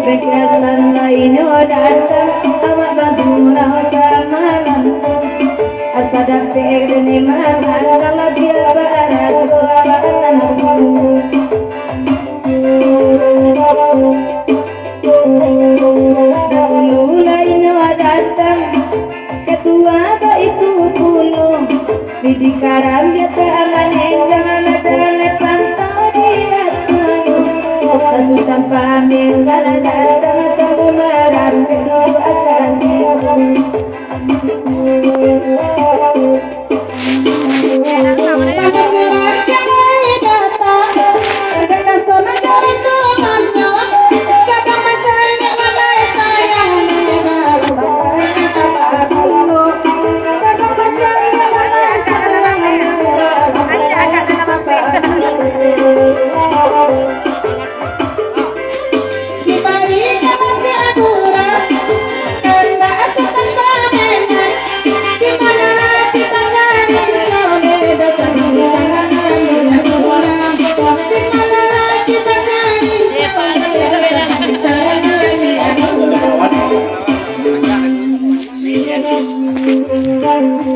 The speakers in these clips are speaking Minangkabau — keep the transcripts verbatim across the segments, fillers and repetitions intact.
Bekasan lainyo datang, awak bagurau samalam. Asa dapek dini makan, kalau dia baraso anak. Dahulu lainyo datang, Katua baitu pulo, bidi karam biasa manenggang, anak dalam pantau di atang. Lalu tanpa menggalang datang, sama marah ketua kasih.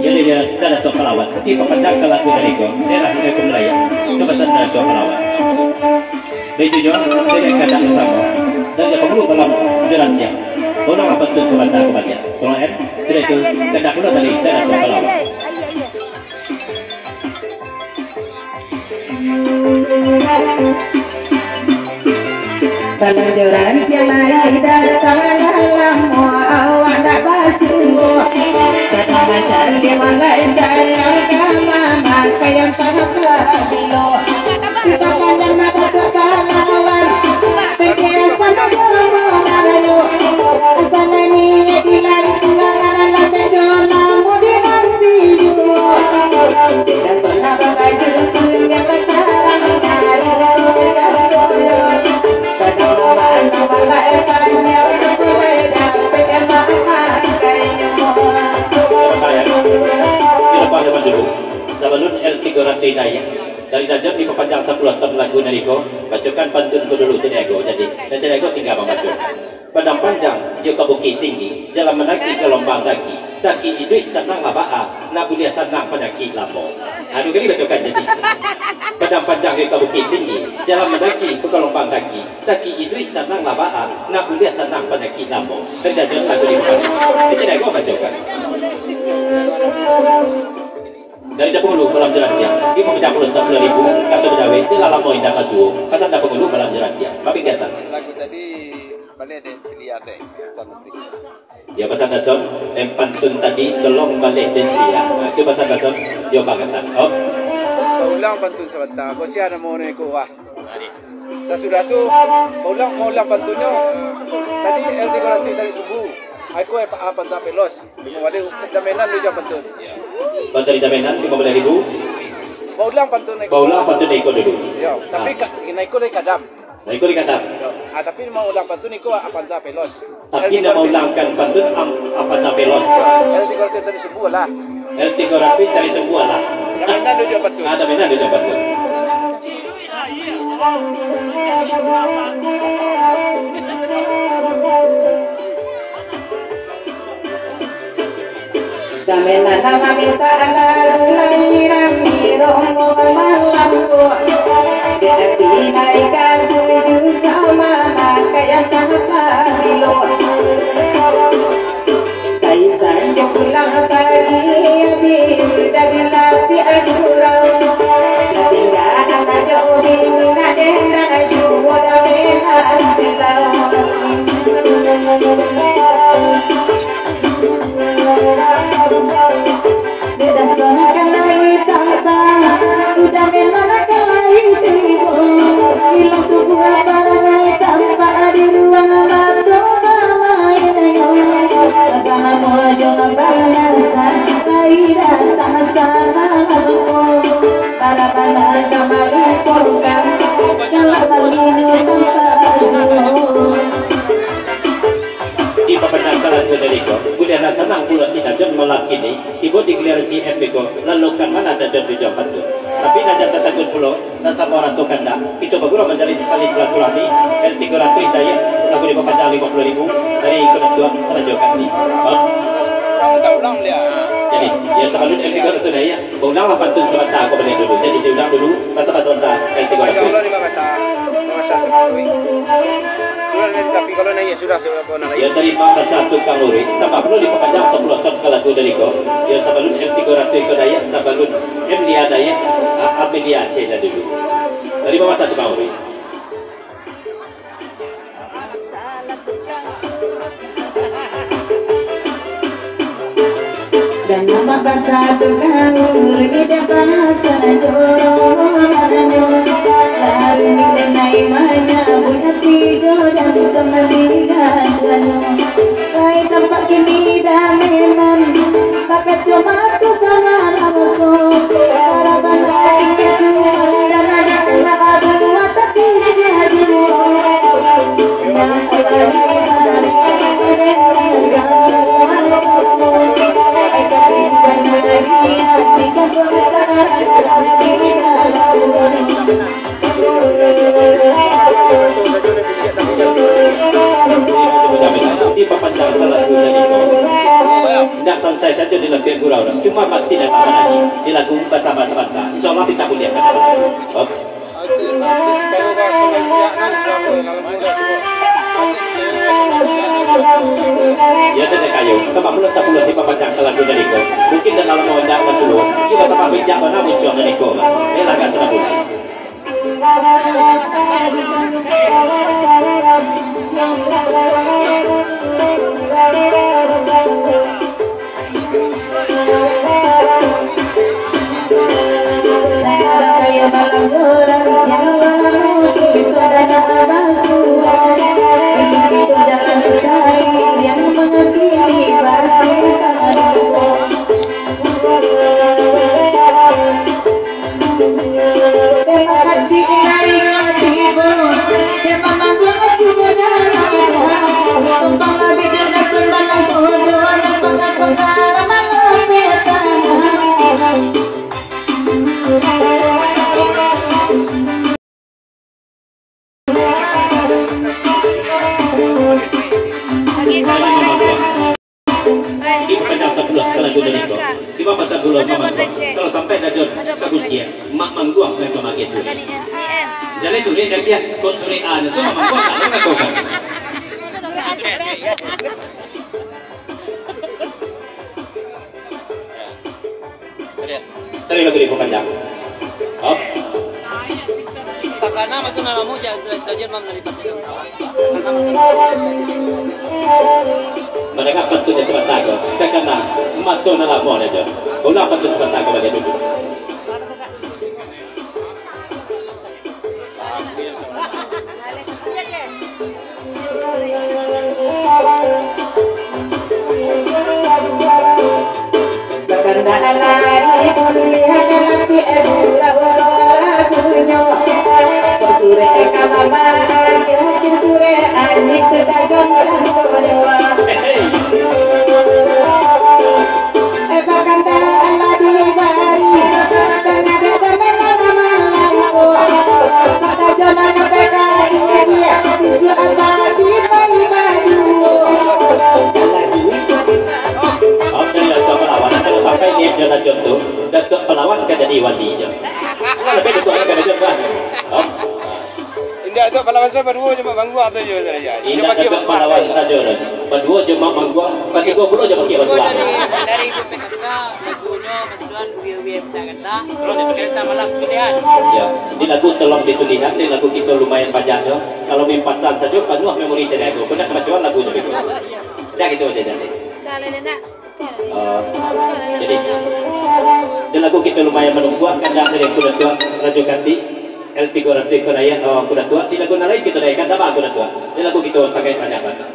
Jadi, dia, kita ada tuan pelawat. Tapi papanjang kalau aku dari kau, daerah kita pun raya. Coba sana ada tuan pelawat. Dari tu juga, saya nak kata sama. Dan dia perlu dalam jalan dia. Tolong apa tu sebentar kepada dia. Tolong, eh. Sudah tu, kata pula tadi, saya nak tuan pelawat. Balanjoran tiang lai datang, lamo awak ndak basungguh. Sadang macam di malai sayang ka mamakaian tahap babilo. Kita panjang nak dapat balawan. Sabalun El Tigo Ratuih naik, dari Dajon dipapanjang sapuluah ton lagu nariko, bacokan pantun ko dulu, Caniago. Jadi, Caniago tingga mambaco. Padang Panjang, iyo ka Bukik Tinggi, jalan mandaki ka Lombang Daki, sakik iduik sanang lah baa, nak buliah sanang panyakik lamo. Anu kali bacokan jadi. Padang Panjang, iyo ka Bukik Tinggi, jalan mandaki ka Lombang Daki, sakik iduik sanang lah baa, nak buliah sanang panyakik lamo. Dari Dajon lagu di depan. Caniago bacokan. Dari Dapur Ulu malam jalan tiang, di Muhammadiyah puluah sapuluah ribu, kato bajawek, di lalamo indak basuo, pasan Dapur Ulu malam jalan tiang, babi gasan. Lagu tadi baleh den cilia teh, Tuan Menteri. Yo, pasan Dason, eh, pantun tadi tolong baleh den cilia. Nah, itu pasan Dason, yo bagasan. Op. Ulang pantun sabanta, ko sia namo ni ko wah. Sasudah tu, ulang, ulang pantunnyo. Tadi El Tigo Ratuih tadi subuh, aku apa, apa tak pelos. Kembali damenan dulu jo pantun. Pantun damenan lima belas ribu. Baulang pantun iko. Baulang pantun iko dulu. Yo, tapi ka, iko dari kadam. Nah, iko dari kadam. Yo. Ah, tapi mau ulang pantun iko Avanza Veloz. Tapi nak maulangkan pantun am, Avanza Veloz. Yo, El Tigo Ratuih tadi subuh lah. El Tigo Ratuih tadi subuh lah. Damenan dulu jo pantun. Ah, damenan dulu jo pantun. Damenan mamintak lagu lai rami rombongan malam ko. Di ati naikkan tuju ka mamakai antah pabilo. Kaisan jo pulang pagi, abih dari latiah gurau. Tingga anak jauh di minat dendang juo damenan silau. Dek Dason ka lai tampan, udah memang ka lai tibo. Ilang tubuah parangai tampak di ruang mato bamain. Abah Mojo balasan, lai datang sama aku. Bala-bala ka malimpongkan, galak balinyo tampak suo. Di papanjang kalanjo dari ko, buliah lah sanang pulo kita jan malam kini, tibo di C M beko, lalokan mana dajon tujuah pantun. Tapi nan jan tatakun pulo, nan samo rato kandak, kito bagurau manjalin tali silaturahmi, L tigo ratuih Dayak, lagu dipapanjang limo puluah ribu, dari Kuda Tuak Rajo Kanti. Ulang, ulang, ulang, dia. Jadi, ya, sabalun L tigo ratuih Dayak, baulanglah pantun sabanta ko baliak dulu. Jadi, diulang dulu, basa-basa sabanta, L tigo ratuih. Kalau di basa, basa tu, tapi kalau naiak sudah, sudah. Yo, tarimo kasih tukang urip, tanpa paralu dipapanjang sapuluah tahun ka lagu dari ko. Yo, sabalun M tigo ratuih ko Dayak, sabalun M lima Dayak, a-, Amelia Aceh lah dulu. Tarimo kasih tukang urip. Dan nama basa tukang urip, dah basa joranyo, lalu minanai manyabuik ati jo dan kembali gadanyo. Lai tampak kini damenan, bakacamata sama laroko. Para bana inyo tu, dan ada lah abu, tapi sajuo. Di papanjang salah tu jadi ko. Ndak sansai sajo di lapiak gurau, cuma mati datang lagi. Di lagu basama sabanta. Insya Allah kita boleh kata. Oke. Ya, tanda kayu. Tempat mula sepuluh di papanjang salah tu jadi ko. Mungkin dah lama ndak masuk. Kita tempat bijak mana muncul dari ko. Ini laga salah tu. Di papanjang sabulan kalau tu jadi kau. Di papanjang sabulan kalau sampai dah jod kakuncian, mak mangguang mereka makin sulit. Jadi sulit dah dia, kau sulit aja tu mak mangguang tak dengar kau kan. Tadi lagu di papanjang. Hop. Takana masuk dalam mu, ja-, ja-, tajam, Mam, dari papanjang. Takana masuk dalam mu. Mandanga pantun jo sabanta ko. Takana masuk dalam mu, jo. Ulang pantun sabanta ko baliak dulu. Bakandak lari buliah ka lapiak gurau lagunyo. Kok surek ka mama, kok surek anik ka dagang tangkonyo. Eh, bakandak lah di bari, tangah dek bamalam-malam ko. Kata jonan P K I, bisuak abadi pai baduo. Oke, Datuak Palawan, kalau sampai niat jo Datuak tu, Datuak Palawan ka jadi wali jo. Kalau lebih Datuak ka jadi wali. Oh. Indak, tu pahlawan sajo baduo, cuma mangguang tu jo sajo. Indak, Datuak Palawan sajo, baduo jo mak mangguang, batigo pulo jo pakai baduo. Dari ibu P K K, lagunyo, bantuan, ubi-ubi, minta kata. Kalau di Jakarta malam tu, lihat. Ya, di lagu tolong ditulisan, di lagu kito lumayan banyak jo. Kalau main pasang sajo, panuah memori jadi aku. Benar kemajuan lagu jadi. Dah gitu aja jadi. Kalau dia nak. Eh, jadi, di lagu kito lumayan manungkuak, kandak dari Kuda Tuak Rajo Kanti, L tigo ratuih Kuda Tuak, eh, Kuda Tuak, di lagu nan lain kito naikkan tambah Kuda Tuak. Di lagu kito sangaik banyak banget.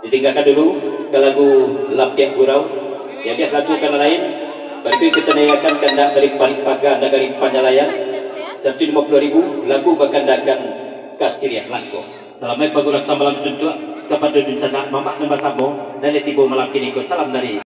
Ditinggalkan dulu ke lagu Lapiak Gurau. Jadi, lagu ka nan lain, baritu kito naikkan kandak dari Parik Paga, Nagari Panjalayan, satu lima puluh ribu, lagu bakandakan Kaciriak Langkok. Salamaik pagurasan malam suntuak, kapado dunsanak mamak nan basamo, nan lah tibo malam kini ko, salam dari